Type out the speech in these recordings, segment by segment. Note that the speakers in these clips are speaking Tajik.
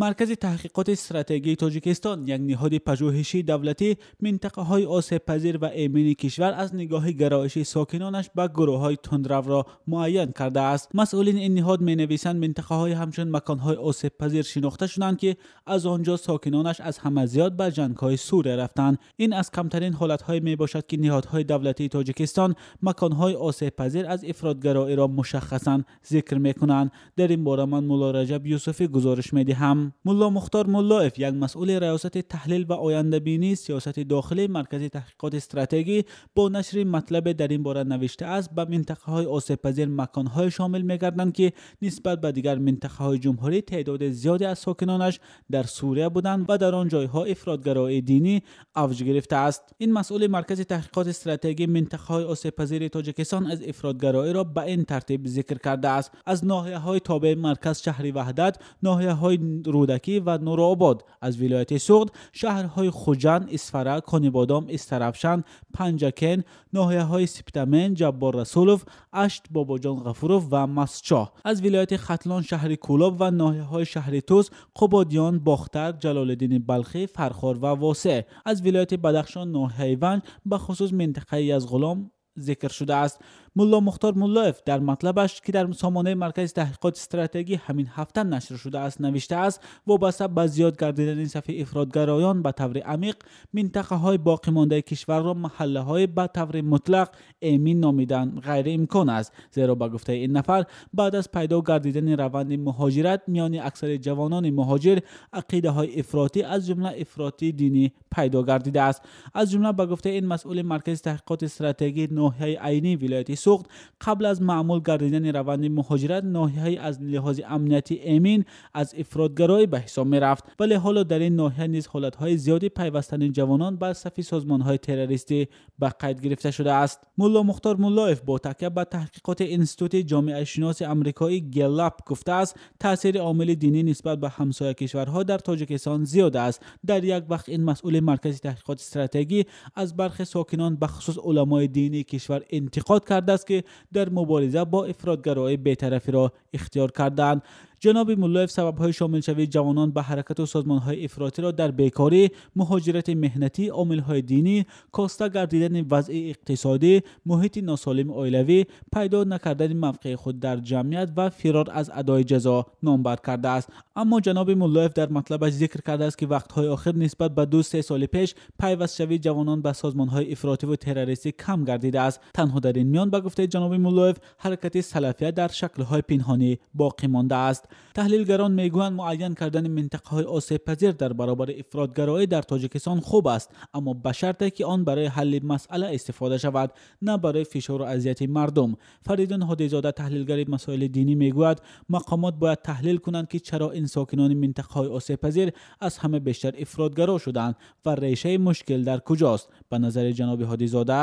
Маркази таҳқиқоти стратегии Тоҷикистон, як ниҳоди пажӯҳишии давлатӣ, минтақаҳои осебпазир ва амни кишвар аз нигоҳи гароиши сокинонаш ба гурӯҳҳои тундрав муайян кардааст. Масъулини ин ниҳод менависанд, минтақаҳое ҳамчун маконҳои осебпазир шинохта шудаанд, ки аз он ҷо сокинонаш аз ҳама зиёд ба ҷангҳои Сурия рафтаанд. Ин аз камтарин ҳолатҳое мебошад, ки ниҳодҳои давлатии Тоҷикистон маконҳои осебпазир аз ифротгароиро мушаххасан зикр мекунанд. Дар ин бора ман Мулло Раҷаб Юсуфӣ гузориш медиҳам. Мулло Мухтор Муллоев, як масъули раёсати таҳлил ва ояндабинии сиёсати дохилии Маркази таҳқиқоти стратегӣ, бо нашри матлабе дар ин бора навиштааст, ба минтақаҳои осебпазир маконҳое шомил мегарданд, ки нисбат ба дигар минтақаҳои ҷумҳурӣ теъдоди зиёде аз сокинонаш дар Сурия буданд ва дар он ҷойҳо ифротгароии динӣ авҷ гирифтааст. Ин масъули Маркази таҳқиқоти стратегӣ минтақаҳои осебпазири Тоҷикистон аз ифротгароиро ба ин тартиб зикр кардааст: аз ноҳияҳои тобеи марказ шаҳри Ваҳдат, ноҳияҳои Рӯдакӣ ва Нуробод, аз вилояти Суғд шаҳрҳои Хуҷанд, Исфара, Конибодом, Истаравшан, Панҷакент, ноҳияҳои Спитамен, Ҷаббор Расулов, Ашт, Бобоҷон Ғафуров ва Мастчоҳ, аз вилояти Хатлон шаҳри Кӯлоб ва ноҳияҳои шаҳри Тӯс, Қубодиён, Бохтар, Ҷалолиддини Балхӣ, Фархор ва Восеъ, аз вилояти Бадахшон ноҳияи Ванҷ, бахусус минтақаи Язғулом зикр шудааст. Мулло Мухтор Муллоев дар матлабаш, ки дар сомонаи Маркази таҳқиқоти стратегӣ ҳамин ҳафта нашр шудааст, навиштааст, вобаста ба зиёд гардидани сафи ифротгароён ба таври амиқ, минтақаҳои боқимондаи кишварро маҳаллаҳои ба таври мутлақ эмин номидан ғайриимкон аст. Зеро ба гуфтаи ин нафар, баъд аз пайдо гардидани раванди муҳоҷират миёни аксари ҷавонони муҳоҷир ақидаҳои ифротӣ, аз ҷумла ифротии динӣ, пайдо гардидааст. Аз ҷумла ба гуфтаи ин масъули Маркази таҳқиқоти стратегӣ, ноҳияи Айнӣ вилояти Суғд қабл аз маъмул гардидани раванди муҳоҷират ноҳияе аз лиҳози амниятӣ эмин аз ифротгароӣ ба ҳисоб мерафт, вале ҳоло дар ин ноҳия низ ҳолатҳои зиёди пайвастани ҷавонон ба сафи созмонҳои террористӣ ба қайд гирифта шудааст. Мулло Мухтор Муллоев бо такя ба таҳқиқоти Институти ҷомеашиноси амрикоӣ Гэллап гуфтааст, таъсири омили динӣ нисбат ба ҳамсоя кишварҳо дар Тоҷикистон зиёд аст. Дар як вақт ин масъули Маркази таҳқиқоти стратегӣ аз бархе сокинон, бахусус уламои динии кишвар, интиқод кардааст, ки дар мубориза бо ифротгароӣ бетарафиро ихтиёр кардаанд. Ҷаноби Муллоев сабабҳои шомилшавии ҷавонон ба ҳаракат ва созмонҳои ифротиро дар бекорӣ, муҳоҷирати меҳнатӣ, омилҳои динӣ, коста гардидани вазъи иқтисодӣ, муҳити носолими оилавӣ, пайдо накардани мавқеи худ дар ҷамъият ва фирор аз адои ҷазо номбар кардааст. Аммо ҷаноби Муллоев дар матлабаш зикр кардааст, ки вақтҳои охир нисбат ба 2-3 соли пеш пайвастшавии ҷавонон ба созмонҳои ифротӣ ва террористӣ кам гардидааст. Танҳо дар ин миён, ба гуфтаи ҷаноби Муллоев, ҳаракати салафия дар шаклҳои пинҳонӣ боқӣ мондааст. Таҳлилгарон мегӯянд, муайян кардани минтақаҳои осебпазир дар баробари ифротгароӣ дар Тоҷикистон хуб аст, аммо ба шарте ки он барои ҳалли масъала истифода шавад, на барои фишор ва азияти мардум. Фаридун Ҳодизода, таҳлилгари масоили динӣ, мегӯяд, мақомот бояд таҳлил кунанд, ки чаро ин сокинони минтақаҳои осебпазир аз ҳама бештар ифротгаро шуданд ва решаи мушкил дар куҷост. Ба назари ҷаноби Ҳодизода,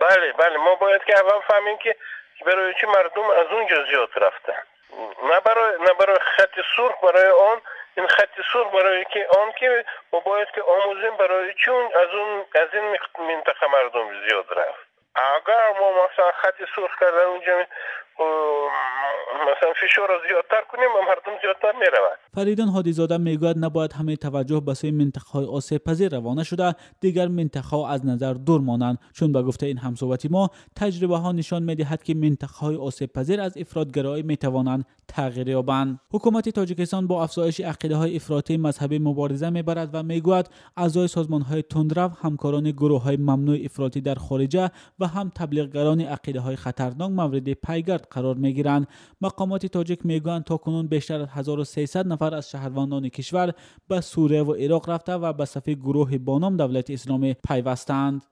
бале, бале, мо бояд ки аввал фаҳмем, ки барои чӣ мардум аз он ҷо зиёд рафтанд. На барои хати сурх, барои он ин хати сурх, барои ки он ки мо бояд ки омӯзем, барои чун аз ин минтақа мардум зиёд рафт. Агар мо масалан хати сурх карда онҷо масалан фишорро зиёдтар кунем, мардум зиёдтар меравад. Фаридун Ҳодизода мегӯяд, набояд ҳамаи таваҷҷӯҳ ба сӯи минтақаҳои осебпазир равона шуда, дигар минтақаҳо аз назар дур монанд, чун ба гуфтаи ин ҳамсӯҳбати мо, таҷрибаҳо нишон медиҳад, ки минтақаҳои осебпазир аз ифротгароӣ метавонанд тағйир ёбанд. Ҳукумати Тоҷикистон бо афзоиши ақидаҳои ифротии мазҳабӣ мубориза мебарад ва мегӯяд, аъзои созмонҳои тундрав, ҳамкорони гурӯҳҳои мамнӯи ифротӣ дар хориҷа ва ҳам таблиғгарони ақидаҳои хатарнок мавриди пайгард қарор мегиранд. Мақомоти тоҷик мегӯянд, то кунун бештар аз 1300 нафар аз шаҳрвандони кишвар ба Сурия ва Ироқ рафта ва ба сафи гурӯҳи бо ном Давлати Исломӣ пайвастаанд.